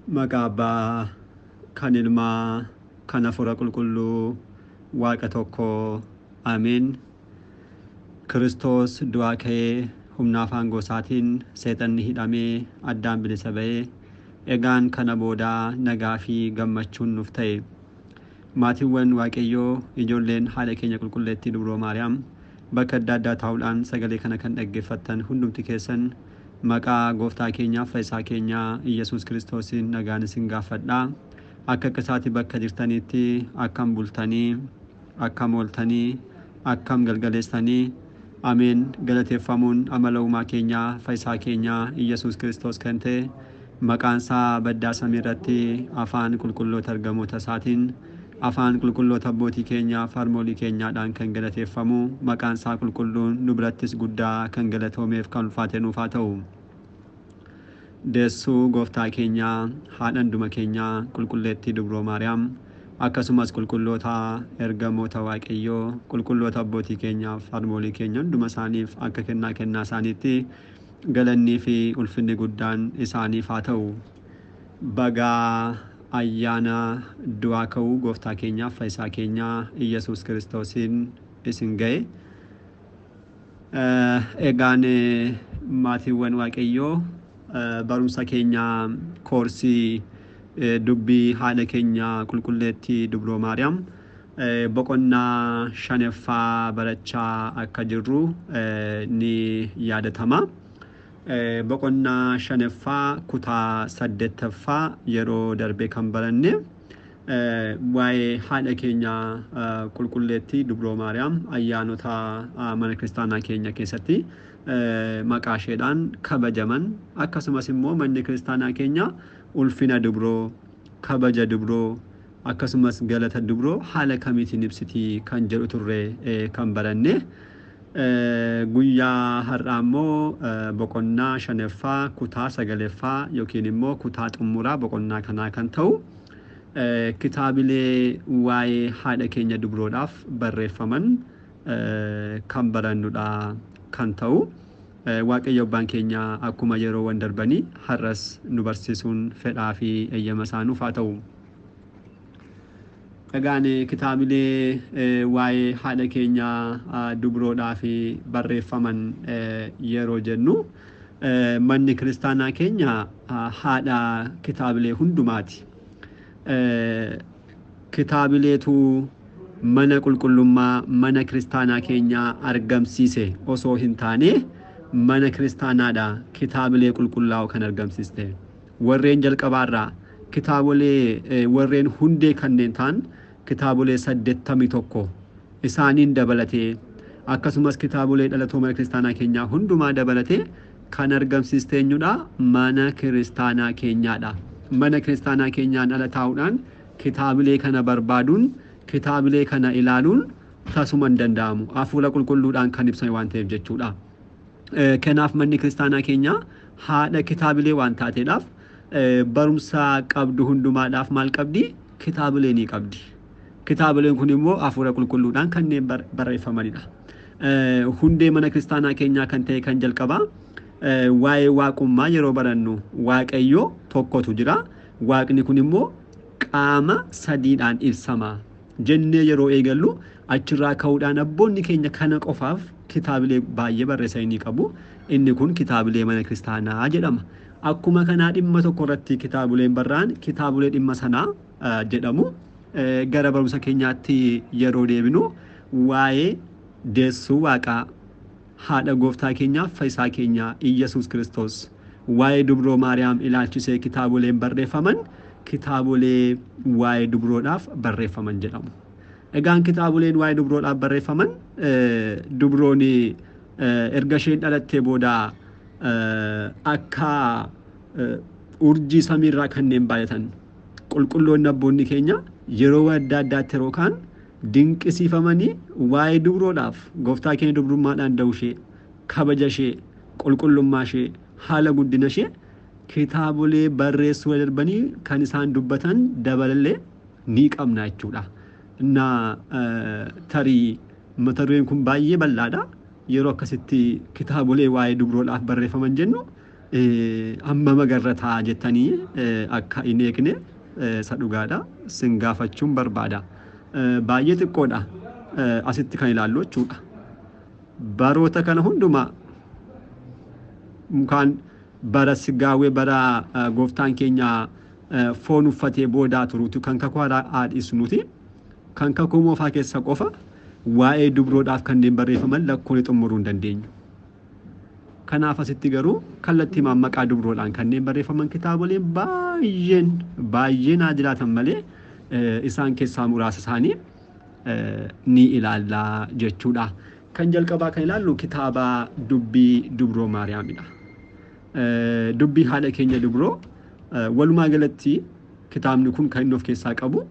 Maqaa Abbaa, kan Ilmaa, kan Hafuura Qulqulluu, Waaqa tokko. Ameen. Kiristoos du'aa ka'ee humna aangoo isaatiin seexanni hidhamee addaan bilisa ba'ee egaan kana boodaa nagaa fi gammachuun nuuf ta'e. Maatiiwwan Waaqayyoo, ijoolleen haadha keenya qulqulleettii Dubroo Maariyaam, bakka adda addaa taa'uudhaan sagalee kana kan dhaggeeffattan hundumti keessan maqaa gooftaa keenyaaf fayyisaa keenyaa Iyyasuus Kiristoosiin nagaan isin gaafadha. Akka akka isaatti bakka jirtanitti akkam bultanii, akkam ooltanii, akkam galgaleessanii? Ameen. Galateeffamuun amala uumaa keenyaa fayyisaa keenyaa Iyyasuus Kiristoos kan ta'e maqaan isaa baddaa samii irratti afaan qulqulloota ergamoota isaatiin, afaan qulqulloota abbootii keenyaa harmoolii keenyaadhaan kan galateeffamu, maqaan isaa qulqulluun nu birattis guddaa kan galatoomeef kan ulfaate nuuf haa ta'u. Deessuu gooftaa keenyaa, haadha hunduma keenyaa qulqulleettii Dubroo Maariyaam, akkasumas qulqulloota ergamoota Waaqayyoo, qulqulloota abbootii keenyaaf harmoolii keenya hunduma isaaniif akka kennaa kennaa isaaniitti galannii fi ulfinni guddaan isaaniif haa ta'u. Bagaa ayyaana du'aa ka'uu gooftaa keenyaaf fayyisaa keenyaa Iyyasuus Kiristoosiin isin ga'e. Egaan maatiiwwan Waaqayyoo, barumsa keenya koorsii dubbii haadha keenya qulqulleettii Dubroo Maariyaam boqonnaa shanaffaa barachaa akka jirru ni yaadatama. Boqonnaa shanaffaa kutaa saddeettaffaa yeroo darbe kan baranne waa'ee haadha keenya qulqulleettii Dubroo Maariyaam ayyaanota mana kiristaanaa keenya keessatti maqaa isheedhaan kabajaman, akkasumas immoo manni kiristaanaa keenya ulfina dubroo, kabaja dubroo, akkasumas galata dubroo haala kamiitiin ibsitii kan jedhu turre kan baranne. Guyyaa har'aa immoo boqonnaa shanaffaa kutaa sagalaffaa yookiin immoo kutaa xumuraa boqonnaa kanaa kan ta'u kitaabilee waa'ee haadha keenya dubroodhaaf barreeffaman kan barannudha kan ta'u. Waaqayyo abbaan keenya akkuma yeroowwan darbanii har'as nu barsiisuun fedhaa fi eeyyama isaa nuuf haa ta'u. Egaan kitaabilee waa'ee haadha keenya dubroodhaaf barreeffaman yeroo jennu, manni kiristaanaa keenya haadha kitaabilee hundumaati. Kitaabileetu mana qulqullummaa mana kiristaanaa keenyaa argamsiise osoo hin taane, mana kiristaanaadha kitaabilee qulqullaa'oo kan argamsiiste. Warreen jalqabaarraa kitaabolee warreen hundee kanneen ta'an kitaabolee 81 isaaniin dabalatee, akkasumas kitaabolee dhalatoo mana kiristaanaa keenyaa hundumaa dabalatee kan argamsiiste eenyudha? Mana kiristaanaa keenyaadha. Mana kiristaanaa keenyaan ala taa'uudhaan kitaabilee kana barbaaduun, kitaabilee kana ilaaluun tasuma hin danda'amu. Hafuura qulqulluudhaan kan ibsame waan ta'eef jechuudha. Kanaaf manni kiristaanaa keenyaa haadha kitaabilee waan taateedhaaf barumsa qabdu hundumaadhaaf maal qabdi? Kitaabilee ni qabdi. Kitaabileen kun immoo hafuura qulqulluudhaan kanneen barreeffamanidha. Hundee mana kiristaanaa keenyaa kan ta'e kan jalqabaa waa'ee waaqummaa yeroo barannu, Waaqayyo tokkotu jira. Waaqni kun immoo qaama sadiidhaan ibsama jennee yeroo eegallu, achirraa ka'uudhaan abboonni keenya kana qofaaf kitaabilee baay'ee barreessanii ni qabu. Inni kun kitaabilee mana kiristaanaa jedhama. Akkuma kanaa dhimma tokko irratti kitaabileen barraa'an kitaabilee dhimma sanaa jedhamu. Gara barumsa keenyaatti yeroo deebinu, waa'ee deessuu waaqaa haadha gooftaa keenyaaf fayyisaa keenyaa Iyyasuus Kiristoos, waa'ee dubroo Maariyaam ilaalchisee kitaaboleen barreeffaman kitaabolee waa'ee dubroodhaaf barreeffaman jedhamu. Egaan kitaaboleen waa'ee dubroodhaaf barreeffaman dubroon erga isheen dhalattee booda akka urjii samiirraa kanneen baay'atan qulqulloonni abboonni keenya yeroo adda addaatti yeroo kaan dinqisiifamanii waa'ee dubroodhaaf gooftaa keenya dubrummaadhaan da'uu ishee, kabaja ishee, qulqullummaa ishee, haala guddina ishee kitaabolee barreessuu darbanii kan isaan dubbatan dabalallee ni qabna jechuudha. Na tarii mata dureen kun baay'ee bal'aadha. Yeroo akkasitti kitaabolee waa'ee dubroodhaaf barreeffaman jennu Amma magarrataa jettanii akka hin eegne isa dhugaadha. Sin gaafachuun barbaada. Baay'ee xiqqoodha asitti kan ilaallu jechuudha. Baroota kana hundumaa mukaan bara sigaawwee bara gooftaan keenya foon uffatee boodaa turuutu kan kakuu haaraa dhiisnuti. Kan kakuu moofaa keessa qofa waa'ee dubroodhaaf kanneen barreeffaman lakkoon xumuruu hin dandeenyu. Kanaaf asitti garuu kallattii maqaa dubroodhaan kanneen barreeffaman kitaaboleen baay'een baay'een haa jiraatan malee isaan keessaa muraasa isaanii ni ilaallaa jechuudha. Kan jalqabaa kan ilaallu kitaaba dubbii dubroo Maariyaamidha. Dubbii haadha keenya dubroo walumaa galatti kitaabni kun kan inni of keessaa qabu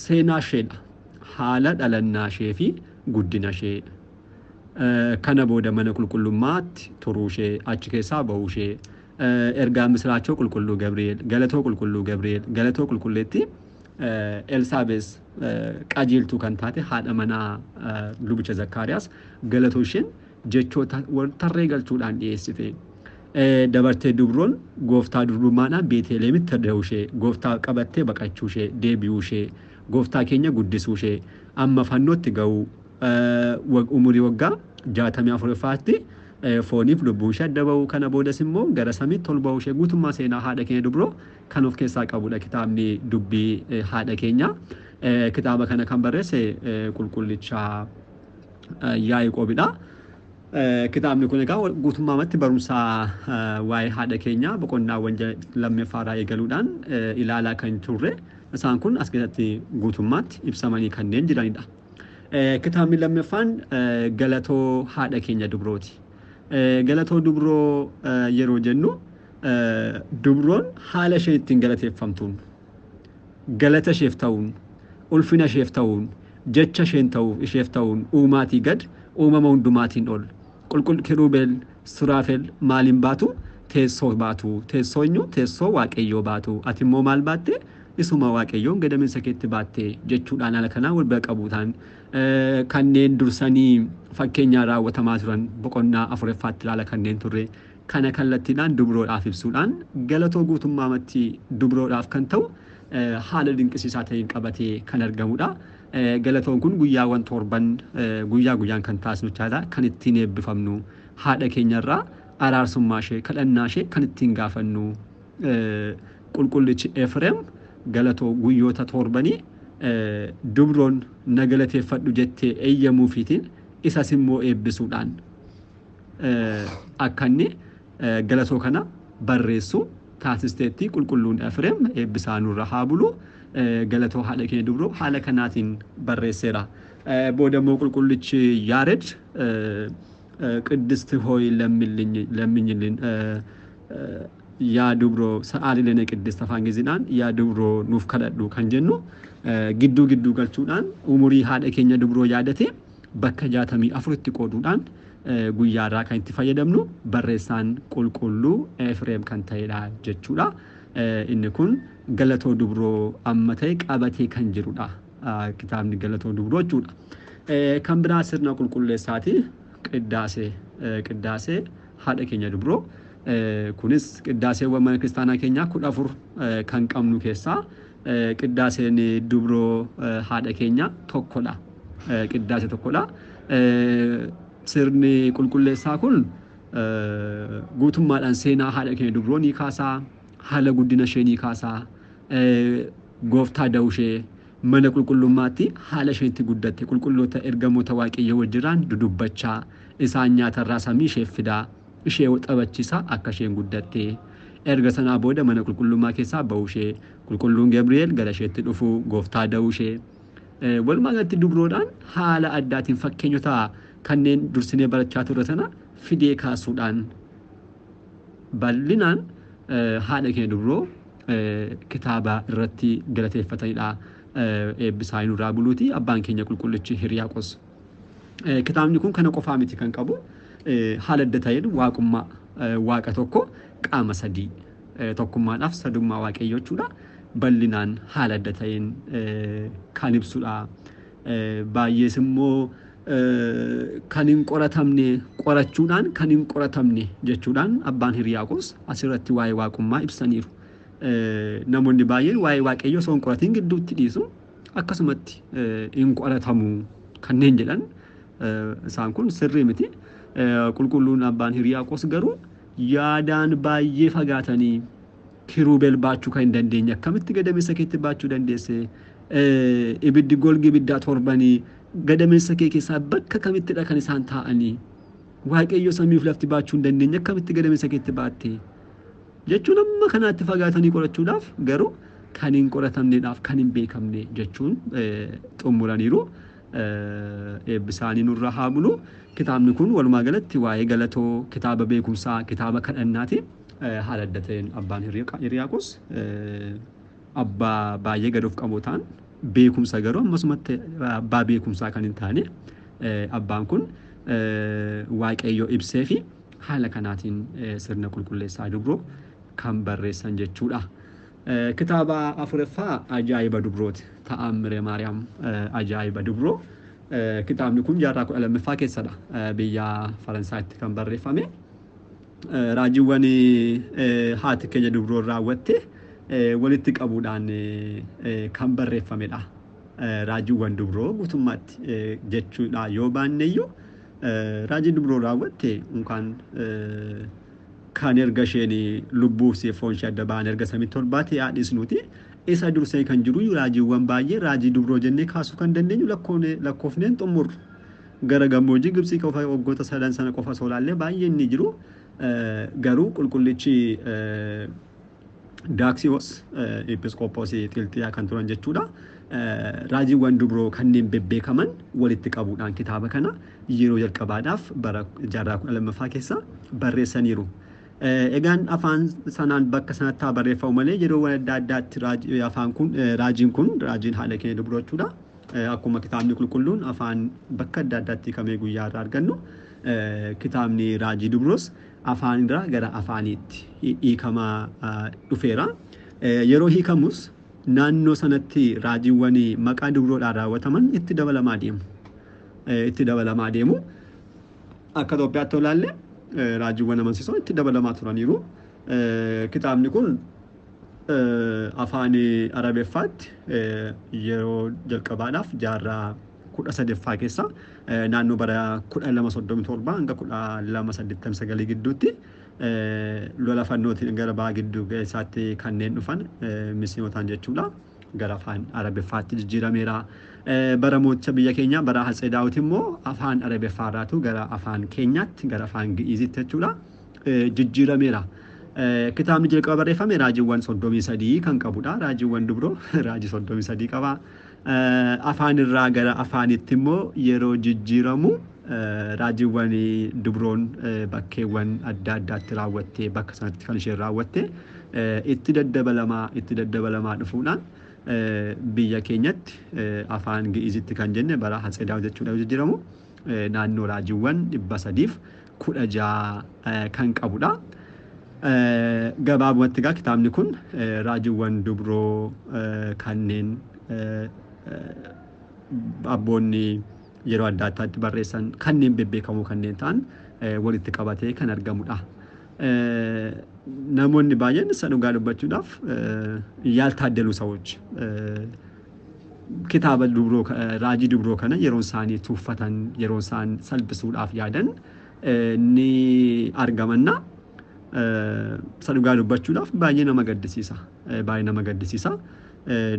seenaa isheedha. Haala dhalannaa ishee fi guddina ishee. Kana booda mana qulqullummaatti turuu ishee, achi keessaa bahuu ishee, ergaa misiraachoo qulqulluu Gabri'eel, galatoo qulqulluu Gabri'eel, galatoo qulqulleetti Elsaabees qajeeltuu kan taate haadha manaa lubicha Zakkaariyaas galatoo isheen jechoota tarree galchuudhaan dhiyeessite. Dabartee dubroon gooftaa durbummaadhaan Beeteleemitti da'uu ishee, gooftaa qabattee baqachuu ishee, deebi'uu ishee, gooftaa keenya guddisuu ishee, amma fannootti ga'uu umurii waggaa 64ffaatti fooniif lubbuun ishee adda ba'uu kana boodas immoo gara samiitti ol ba'uu ishee guutummaa seenaa haadha keenya dubroo kan of keessaa qabudha kitaabni dubbii haadha keenya. Kitaaba kana kan barreesse qulqullicha Yaaqoobidha. Kitaabni kun egaa guutummaamatti barumsa waa'ee haadha keenyaa boqonnaawwan lammaffaarraa eegaluudhaan ilaalaa kan turre isaan kun as keessatti guutummaatti ibsamanii kanneen jiranidha. Kitaabni lammaffaan galatoo haadha keenya dubrooti. Galatoo dubroo yeroo jennu dubroon haala isheen ittiin galateeffamtuun, galata isheef ta'uun, ulfina isheef ta'uun, jecha isheen ta'uuf isheef ta'uun uumaatii gad uumama hundumaatiin ol qulqull kiruubel suraafel maaliin baatu teessoo baatu teessoo eenyu teessoo waaqayyoo baatu ati immoo maal baatte isuma waaqayyoon gadameessa keetti baatte jechuudhaan haala kanaa wal bira qabuudhaan kanneen dursanii fakkeenyaa raawwatamaa turan boqonnaa afuraffaatti ilaala kanneen turre kana kallattiidhaan dubroodhaaf ibsuudhaan galatoo guutummaamatti dubroodhaaf kan ta'u haala dinqisiisaa ta'een qabatee kan argamudha. Galatoon kun guyyaawwan torban guyyaa guyyaan kan taasisnu jechaadha. Kan ittiin eebbifamnu haadha keenyarraa araarsummaa ishee kadhannaa ishee kan ittiin gaafannu qulqullichi Efreem galatoo guyyoota torbanii dubroon na galateeffadhu jettee eeyyamuufiitiin isas immoo eebbisuudhaan akka inni galatoo kana barreessu taasisteetti qulqulluun Efreem eebbisaa nurra haa bulu. Galatoo haadha keenya dubroo haala kanaatiin barreesseera. Booda immoo qulqullichi Yaared ቅድስት ሆይ ለምኝልን yaa dubroo sa'aalii lene ቅድስት afaan Gi'iziidhaan yaa dubroo nuuf kadhadhu kan jennu gidduu gidduu galchuudhaan umurii haadha keenya dubroo yaadate bakka 64tti qooduudhaan guyyaarraa kan itti fayyadamnu barreessaan qulqulluu Efreem kan ta'edha jechuudha. Inni kun galatoo dubroo amma ta'e qabatee kan jirudha. Kitaabni galatoo dubroo jechuudha. Kan biraa sirna qulqulleessaati. Qiddaasee qiddaasee haadha keenya dubroo kunis qiddaaseewwan mana kiristaanaa keenyaa 14 kan qabnu keessaa qiddaaseen dubroo haadha keenya tokkodha. Qiddaasee tokkodha. Sirni qulqulleessaa kun guutummaadhaan seenaa haadha keenya dubroo ni kaasaa, haala guddina ishee ni kaasaa, gooftaa da'uu ishee mana qulqullummaatti haala isheen itti guddatte qulqulloota ergamoota waaqayyoo wajjiraan dudubbachaa isaan nyaatarraa samii isheef fidaa ishee taphachiisaa akka isheen guddatte erga sanaa booda mana qulqullummaa keessaa ba'uu ishee qulqulluun Gabri'eel gara isheetti dhufuu gooftaa da'uu ishee walumaa galatti dubroodhaan haala addaatiin fakkeenyota kanneen dursinee barachaa turre sana fidee kaasuudhaan bal'inaan haadha keenya dubroo kitaaba irratti galateeffatanidha. Eebbisaa nurraa buluuti abbaan keenya qulqullichi Hiriyaaqos. Kitaabni kun kana qofaa miti kan qabu haala adda ta'een waaqummaa waaqa tokko qaama sadii tokkummaadhaaf sadummaa waaqayyoo jechuudha. Bal'inaan haala adda ta'een kan ibsudha. Baay'ees immoo Kan hin qoratamne qorachuudhaan kan hin qoratamne jechuudhaan abbaan Hiriyaaqos asirratti waa'ee waaqummaa ibsaniiru. Namoonni baay'een waa'ee waaqayyoo osoo hin qoratiin gidduutti dhiisu, akkasumatti hin qoratamu kanneen jedhan isaan kun sirrii miti. Qulqulluun abbaan Hiriyaaqos garuu yaadaan baay'ee fagaatanii kiruubel baachuu kan hin dandeenye akkamitti gadameessa keetti baachuu dandeesse, ibiddi golgi ibiddaa torbanii gadameessa kee keessaa bakka kamittidha kan isaan taa'anii, waaqayyo samiif lafti baachuu hin dandeenye akkamitti gadameessa keetti baatte jechuun amma kanaatti fagaatanii qorachuudhaaf garuu kan hin qoratamneedhaaf kan hin beekamne jechuun xumuraniiru. Eebbisaanii nurra haa bulu. Kitaabni kun walumaa galatti waa'ee galatoo, kitaaba beekumsaa, kitaaba kadhannaati. Haala adda ta'een abbaan Hiriyaaqos abbaa baay'ee gad of qaboo ta'an, beekumsa garuu ammasumatti abbaa beekumsaa kan hin taane, abbaan kun waaqayyo ibsee fi haala kanaatiin sirna qulqulleessaa dubroo kan barreessan jechuudha. Kitaaba afuraffaa Ajaa'iba Dubrooti. Ta'ammire Maariyaam Ajaa'iba Dubroo. Kitaabni kun jaarraa 12ffaa keessadha. Biyya Faransaayitti kan barreeffame. Raajiiwwan haati keenya dubroon raawwatte walitti qabuudhaan kan barreeffamedha. Raajiiwwan dubroo guutummaatti jechuudha yoo baanneyyuu, raajii dubroo raawwatte yookaan kan erga isheen lubbuu fi foon ishee adda ba'an erga samiitti ol baate haadhisnuuti. Isa dursee kan jiru raajiiwwan baay'ee raajii dubroo jennee kaasuu kan dandeenyu lakkoofneen xumurru. Gara gammoojjii Gibxii qofa waggoota sadan sana qofa osoo ilaallee baay'een ni jiru. Garuu qulqullichi Daaksiyoos Episkoopoosii Xilxiyaa kan turan jechuudha. Raajiiwwan dubroo kanneen bebbeekaman walitti qabuudhaan kitaaba kana yeroo jalqabaadhaaf bara jaarraa 12ffaa keessa barreessaniiru. Egaan afaan sanaan bakka sanatti haa barreeffamu malee yeroo adda addaatti afaan kun, raajiin kun, raajiin haadha keenya dubroo jechuudha. Akkuma kitaabni qulqulluun afaan bakka adda addaatti hiikamee guyyaa irraa argannu, kitaabni raajii dubroos afaan irraa gara afaaniitti hiikamaa dhufeera. Yeroo hiikamus naannoo sanatti raajiiwwan maqaa dubroodhaan raawwataman itti dabalamaa deemu. Itti dabalamaa deemu. Akka Itoophiyaatti ilaalle raajiiwwan amansiisoo itti dabalamaa turaniiru. Kitaabni kun afaan Arabeffaatti yeroo jalqabaadhaaf jaarraa 13ffaa keessa naannoo bara 1237 hanga 1289 gidduutti lola fannootiin gara baha gidduu galeessaatti kanneen dhufan misiyootaan jechuudha. Gara afaan Arabeffaatti jijjiirameera. Bara mooticha biyya keenyaa bara Atsee Daawit immoo afaan Arabeffaarraatu gara afaan keenyaatti, gara afaan Gi'iizitti jechuudha, jijjiirameera. Kitaabni jalqaba barreeffame raajiiwwan 33 kan qabudha. Raajiiwwan dubroo raajii 33 qaba. Afaan irraa gara afaanitti immoo yeroo jijjiiramu raajiiwwan dubroon bakkeewwan adda addaatti raawwatte, bakka sanatti kan isheen raawwatte itti daddabalamaa dhufuudhaan biyya keenyatti afaan Gi'iizitti kan jenne bara Atsee Daawit jechuudha yoo jijjiiramu naannoo raajiiwwan 316 kan qabudha. Gabaabumatti egaa kitaabni kun raajiiwwan dubroo kanneen abboonni yeroo adda addaatti barreessan kanneen bebbeekamoo kanneen ta'an walitti qabatee kan argamudha. Namoonni baay'een isa dhugaa dubbachuudhaaf yaaltaaddaluu ሰዎች kitaaba dubroo, raajii dubroo kana yeroo isaanii tuuffatan, yeroo isaan salphisuudhaaf yaadan ni argamanna. Isa dhugaa dubbachuudhaaf baay'ee nama gaddisiisa. Baay'ee nama gaddisiisa.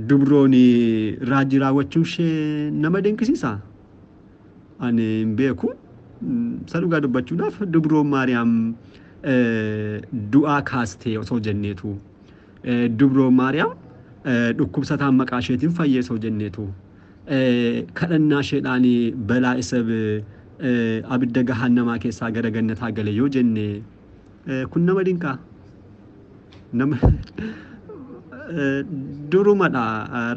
Dubroon raajii raawwachuun ishee nama dinqisiisa. Ani hin beeku. Isa dhugaa dubbachuudhaaf dubroon Maariyaam du'aa kaastee osoo jenneetu, dubroon Maariyaam dhukkubsataan maqaa isheetiin fayyee osoo jenneetu, kadhannaa isheedhaan balaa isa abidda gahannamaa keessaa gara gannataa gale yoo jenne kun nama dinqaa. Nama durumadha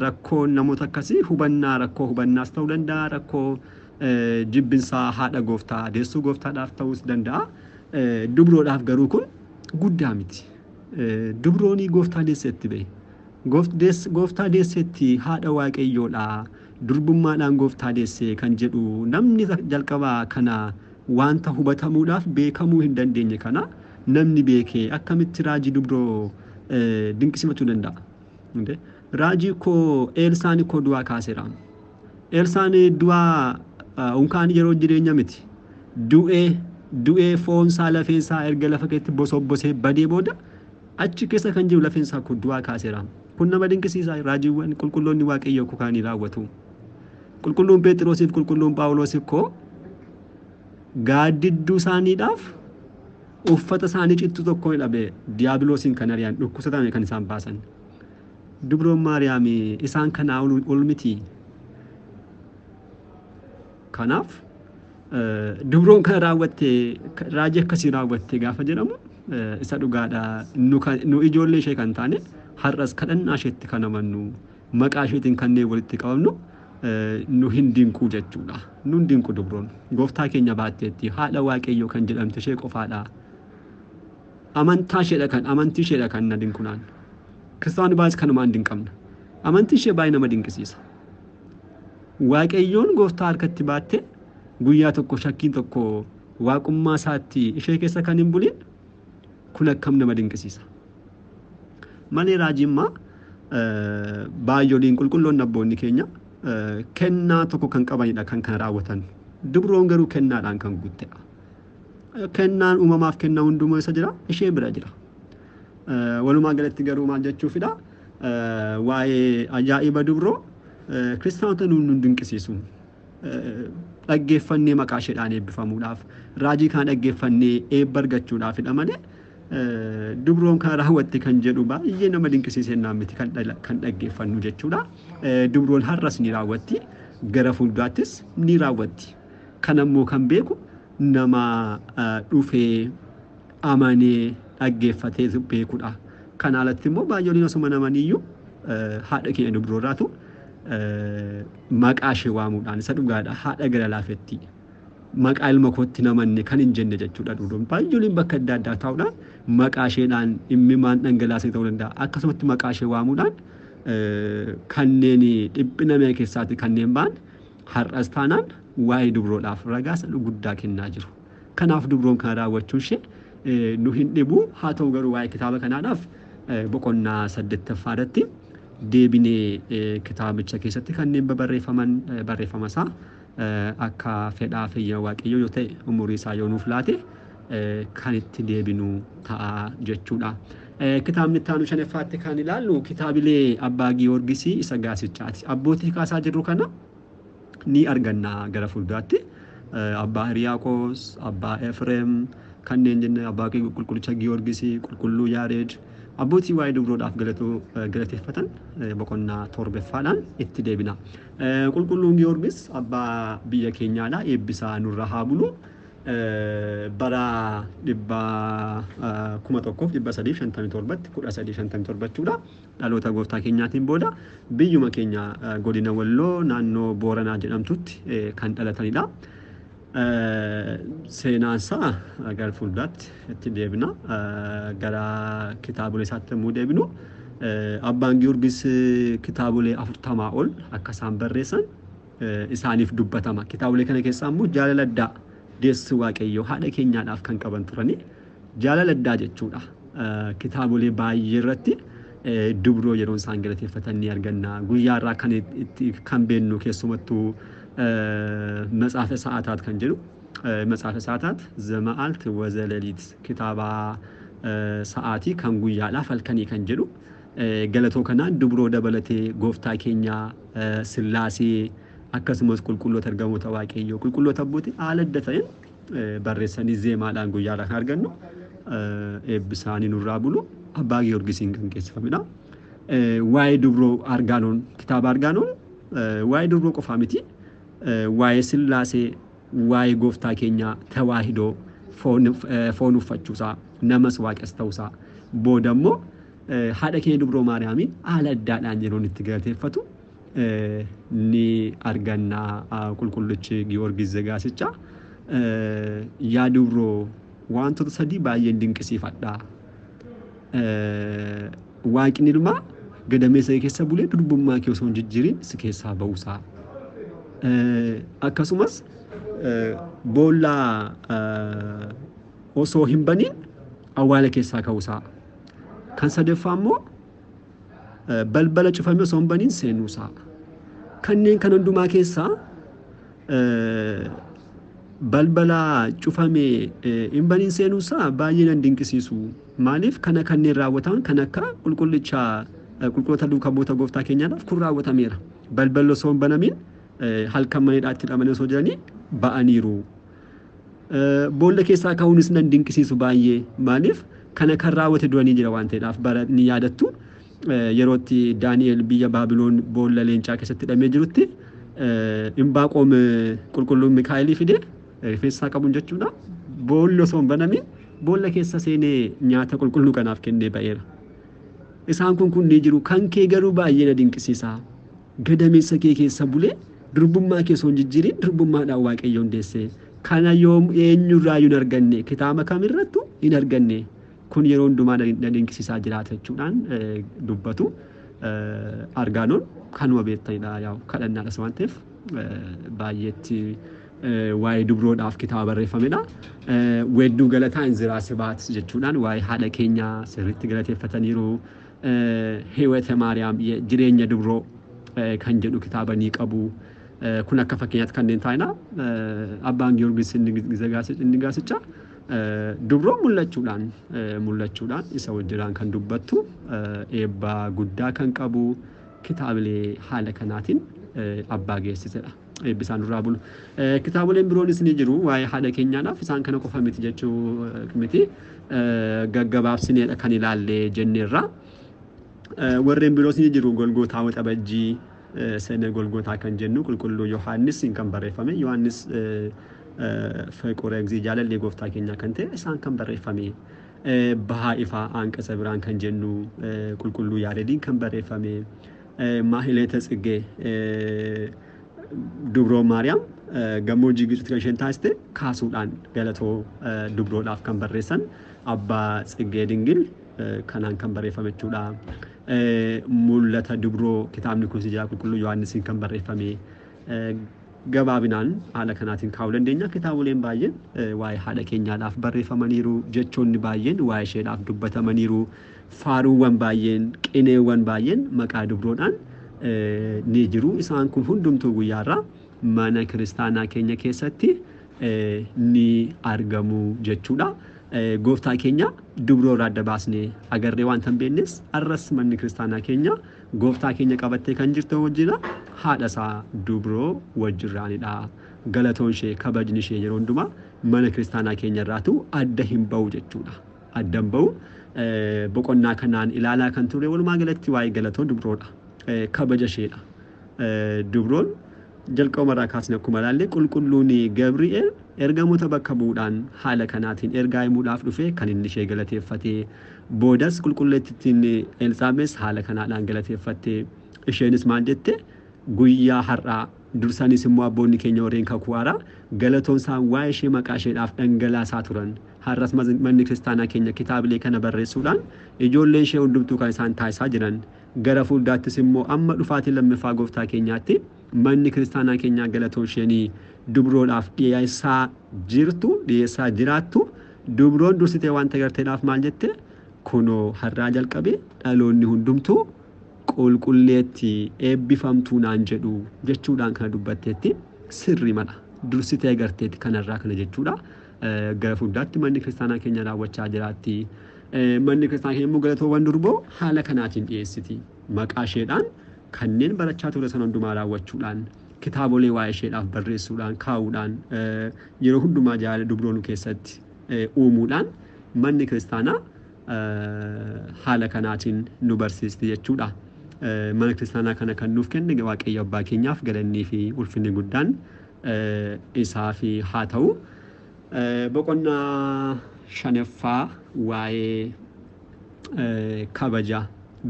rakkoon namoota akkasii hubannaa, rakkoo hubannaas ta'uu danda'a, rakkoo jibbinsaa haadha gooftaa deessuu gooftaadhaaf ta'uus danda'a. Dubroodhaaf garuu kun guddaa miti. Dubroonii gooftaa deesseetti ba'e. Gooftaa deesseetti haadha waaqayyoodha. Durbummaadhaan gooftaa deesse kan jedhu namni jalqabaa kana wanta hubatamuudhaaf beekamuu hin dandeenye kana namni beekee akkamitti raajii dubroo dinqisiifachuu danda'a? Raajii koo Eelsaan koo du'aa kaaseera. Eelsaan du'aa unkaan yeroo jireenya miti. Du'ee foonsaa lafeensaa erga lafa keessatti bosobbosee badee booda achi keessa kan jiru lafeensaa koo du'aa kaaseera. Kun nama dinqisiisa, raajiiwwan qulqulloonni Waaqayyoo koo kan raawwatu. Qulqulluun Phexrosiif qulqulluun Phaawulosiif koo gaaddidduu isaaniidhaaf uffata isaanii cittuu tokko hin dhabe diiyaabiloosiin kan ari'an dhukkubsatan kan isaan baasan. Dubroon Maariyaam isaan kanaa ol miti. Kanaaf dubroon kana raawwatte, raajii akkasii raawwatte gaafa jedhamu isa dhugaadha. Nu ijoollee ishee kan taane har'as kadhannaa isheetti kan amannu, maqaa isheetiin kanneen walitti qabamnu nu hin dinqu jechuudha. Nu hin dinqu dubroon. Gooftaa keenya baatteetti haadha Waaqayyoo kan jedhamte ishee qofaadha. Amantaa isheedha kan amantii isheedha kan na dinqunaan. Kiristaanonni baay'ees kanumaan dinqamna. Amantii ishee baay'ee nama dinqisiisa. Waaqayyoon gooftaa harkatti baatte guyyaa tokko shakkiin tokko waaqummaa isaatti ishee keessa kan hin bulin kun akkam nama dinqisiisa. Malee raajiimmaa baay'ooliin qulqulloonni abboonni keenya kennaa tokko kan qabanidha kan kana raawwatan. Dubroon garuu kennaadhaan kan guuttedha. Kennaan uumamaaf kennaa hundumaa isa jira, ishee bira jira. Walumaa galatti garuu maal jechuufidha, waa'ee ajaa'iba dubroo kiristaanota nuun dinqisiisu. Dhaggeeffannee maqaa isheedhaan eebbifamuudhaaf, raajii kana dhaggeeffannee eebba argachuudhaafidha malee dubroon kana raawwatte kan jedhu baay'ee nama dinqisiisennaan miti kan dhaggeeffannu jechuudha. Dubroon har'as ni raawwatti, gara fuulduraattis ni raawwatti. Kanammoo kan beeku nama dhufee amanee dhaggeeffatee beekudha. Kana alatti immoo baay'ooliin osuma namaniyyuu haadha keenya dubroorraatu maqaa ishee waamuudhaan isa dhugaadha haadha gara laafetti maqaa ilma kootti namanne kan hin jenne jechuudha. Dubroon baay'ooliin bakka adda addaa taa'uudhaan maqaa isheedhaan dhimmimaan dhangalaasee ta'uu danda'a. Akkasumatti maqaa ishee waamuudhaan kanneen dhiphina mee keessaatti kanneen ba'an har'as taanaan waa'ee dubroodhaaf ragaa isa guddaa kennaa jiru. Kanaaf dubroon kana raawwachuun ishee nu hin dhibu. Haa ta'u garuu waa'ee kitaaba kanaadhaaf boqonnaa 8ffaa irratti deebinee kitaabicha keessatti kanneen barreeffaman barreeffama isaa akka fedhaa fayyaa Waaqayyoo yoo ta'e umurii isaa yoo nuuf laate kan itti deebinu ta'a jechuudha. Kitaabni itti aanu 5ffaatti kan ilaallu kitaabilee Abbaa Giyoorgisii isa Gaasichaati. Abbootii kaasaa jirru kana ni arganna gara fuulduraatti. Abbaa Hiriyaaqoos, Abbaa Efreem, kanneen jenne Abbaa Qulqullicha Giyoorgisii, Qulqulluu Yaareed, abbootii waa'ee dubroodhaaf galateeffatan boqonnaa 7ffaadhaan itti deebina. Qulqulluun Giyoorgis abbaa biyya keenyaadha. Eebbisaa nurra haa bulu. Bara 1357 1357 jechuudha. Dhaloota gooftaa keenyaatiin booda biyyuma keenya godina Walloo naannoo Booranaa jedhamtutti kan dhalatanidha. Seenaan isaa gara fuulduraatti itti deebina. Gara kitaabolee isaatti yommuu deebinu Abbaan Giyoorgis kitaabolee 40 ol akka isaan barreessan isaaniif dubbatama. Kitaabolee kana keessaa immoo jaalala addaa deessu Waaqayyoo haadha keenyaadhaaf kan qaban turani. Jaalala addaa jechuudha. Kitaabolee baay'ee irratti dubroo yeroo isaan galateeffatan ni arganna. Guyyaa irraa kan itti kan beennu keessumattuu መጽሐፈ ሰዓታት kan jedhu መጽሐፈ ሰዓታት ዘመዓልት ወዘሌሊት kitaaba sa'aatii kan guyyaadhaaf halkanii kan jedhu galatoo kanaan dubroo dabalatee gooftaa keenya Sillaasee akkasumas qulqulloota ergamoota Waaqayyoo qulqulloota abbootii haala adda ta'een barreessanii zeemaadhaan guyyaadhaan kan argannu eebbisaanii nurraa bulu Abbaa Giyoorgisiin kan geessifamedha. Waa'ee dubroo Argaanoon kitaaba Argaanoon waa'ee dubroo qofaa miti. Waa'ee Sillaasee, waa'ee gooftaa keenyaa tawaahidoo foon uffachuusaa namas waaqas ta'uusaa booda immoo haadha keenya dubroo Maariyaamiin haala addaadhaan yeroo itti galateeffatu ni arganna. Qulqullichi Giyoorgis Zagaasichaa yaa dubroo wantoota sadii baay'een dinqisiifadha. Waaqni ilmaa gadameessa keessa bulee durbummaa kee osoo hin jijjiirin si keessaa ba'uusaa. Akkasumas boolla osoo hin baniin awwaala keessaa ka'uusaa. Kan sadaffaa immoo balbala cufame osoo hin baniin seenuusaa. Kanneen kan hundumaa keessaa balbala cufame hin baniin seenuusaa baay'ee nan dinqisiisu. Maaliif kana kanneen raawwataman kan akka qulqullicha qulqulloota duukaa bu'oota gooftaa keenyaadhaaf kun raawwatameera. Balballi osoo hin banamiin halkan mana hidhaatti hidhamanii osoo jiranii ba'aniiru. Boolla keessaa ka'uunis nan dinqisiisu baay'ee. Maaliif kana kan raawwate duranii jira waan ta'eedhaaf bara ni yaadattu. Yerootti Daani'el biyya Baabiloon boolla leencaa keessatti hidhamee jirutti Imbaaqoom qulqulluun Mikaa'elii fide rifeensa isaa qabuun jechuudha. Boolli osoo hin banamiin boolla keessa seenee nyaata qulqulluu kanaaf kennee ba'eera. Isaan kun ni jiru. Kan kee garuu baay'ee na dinqisiisa. Gadameessa kee keessa bulee durbummaa kee osoo hin jijjiirin durbummaadhaan Waaqayyoon deesse. Kana yoom eenyurraayyuu hin arganne, kitaaba kamirrattuu hin arganne. Kun yeroo hundumaa na dinqisiisaa jiraata jechuudhaan dubbatu. Argaanoon kanuma beektanidha, yaa'u kadhannaadhas waan ta'eef baay'eetti waa'ee dubroodhaaf kitaaba barreeffamedha. Weedduu galataa Inziraa Sibaat jechuudhaan waa'ee haadha keenyaa sirriitti galateeffataniiru. Hiwete Maariyaam jireenya dubroo kan jedhu kitaaba ni qabu. Kun akka fakkeenyaatti kanneen ta'anidha. Abbaan Giyoorgis inni gaasicha dubroo mul'achuudhaan isa wajjiraan kan dubbattu eebba guddaa kan qabu kitaabilee haala kanaatiin abbaa geessisedha. Eebbi isaan irraa bulu. Kitaaboleen biroonis ni jiru waa'ee haadha keenyaadhaaf, isaan kana qofa miti jechuu miti, gaggabaabsineedha kan ilaalle jenneerra. Warreen biroos ni jiru. Golgootaa Waxabajjii, seenaa Golgootaa kan jennu qulqulluu Yohaannis kan barreeffame, Yohaannis Fequre Egzii jaalallee gooftaa keenyaa kan ta'e isaan kan barreeffame. Bahaa ifaa Anqasa Biraan kan jennu qulqulluu Yaarediin kan barreeffame. Maahileeta Tsiggee, Dubroo Maariyaam gammoojjii Gibxitti kan isheen taasiste kaasuudhaan galatoo dubroodhaaf kan barreessan Abbaa Tsiggee Dingil kanaan kan barreeffame jechuudha. Mul'ata dubroo kitaabni kunis jira, qulqulluu Yohaannisiin kan barreeffame. Gabaabinaan haala kanaatiin kaa'uu dandeenya. Kitaaboleen baay'een waa'ee haadha keenyaadhaaf barreeffamaniiru. Jechoonni baay'een waa'ee isheedhaaf dubbatamaniiru. Faaruuwwan baay'een, qineewwan baay'een maqaa dubroodhaan ni jiru. Isaan kun hundumtuu guyyaarraa mana kiristaanaa keenya keessatti ni argamu jechuudha. Gooftaa keenya dubroo irraa adda baasnee agarree waanta hin beeknes, arras manni kiristaanaa keenya gooftaa keenya qabattee kan jirtu wajjina haadha isaa dubroo wajjirraanidha. Galatoon ishee, kabajni ishee yeroo hundumaa mana kiristaanaa keenya irraatu adda hin ba'u jechuudha. Adda hin ba'u. Boqonnaa kanaan ilaalaa kan ture walumaa galatti waa'ee galatoo dubroodha. Kabaja isheedha. Dubroon jalqabuma irraa kaasne akkuma ilaalle qulqulluun Gabri'eel ergamoota bakka bu'uudhaan haala kanaatiin ergaa himuudhaaf dhufe kan inni ishee galateeffatee, boodas qulqulleettittiin Elsaabees haala kanaadhaan galateeffatte. Isheenis maal jette? Guyyaa har'aa dursanis immoo abboonni keenya warreen kakuu haaraa galatoon isaan waa'ee ishee maqaa isheedhaaf dhangalaasaa turan. Har'as manni kiristaanaa keenya kitaabilee kana barreessuudhaan ijoolleen ishee hundumtuu kan isaan taasisaa jiran, gara fuuldaattis immoo amma dhufaatii lammaffaa gooftaa keenyaatti manni kiristaanaa keenyaa galatoo isheenii dubroodhaaf dhiyeessaa jirtu, dhiyeessaa jiraattu, dubroon dursitee waan agarteedhaaf maal jette? Kunoo har'aa jalqabe dhaloonni hundumtuu qulqulleetti eebbifamtuu naan jedhu jechuudhaan kana dubbatteetti. Sirrii mala dursitee agarteetti kanarraa kana jechuudha. Gara fuuldaatti manni kiristaanaa keenya raawwachaa jiraatti. Manni kiristaanaa keenya immoo galatoowwan durboo haala kanaatiin dhiyeessiti. Maqaa isheedhaan kanneen barachaa ture sana hundumaa raawwachuudhaan, kitaabolee waa'ee isheedhaaf barreessuudhaan, kaa'uudhaan, yeroo hundumaa jaalala dubroo nu keessatti uumuudhaan manni kiristaanaa haala kanaatiin nu barsiisti jechuudha. Mana kiristaanaa kana kan nuuf kenne Waaqayyo abbaa keenyaaf galannii fi ulfinni guddaan isaaf haa ta'u. Boqonnaa shanaffaa waa'ee kabaja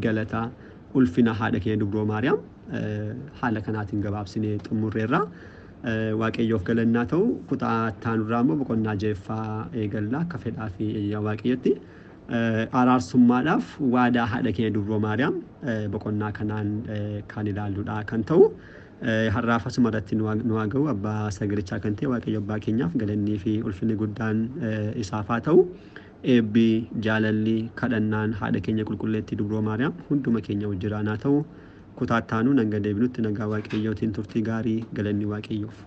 galata ulfina haadha keenya dubroo Maariyaam haala kanaatiin gabaabsinee xumurreerra. Waaqayyoof galannaa ta'u. Kutaa ittaanurraa immoo boqonnaa ja'affaa eegalla akka fedhaa fi eeyyama Waaqayyotti. Araarsummaadhaaf waadaa haadha keenya dubroo Maariyaam boqonnaa kanaan kan ilaalludha kan ta'u. Har'aaf asuma irratti nu haa ga'u. Abbaa sagalichaa kan ta'e Waaqayyo abbaa keenyaaf galannii fi ulfinni guddaan isaaf haa ta'u. Eebbi, jaalalli, kadhannaan haadha keenya qulqulleettii Dubroo Maariyaam hunduma keenya wajjiraan haa ta'u. Kutaa itti aanuun hanga deebinutti nagaa Waaqayyootiin turtii gaarii, galanni Waaqayyoof.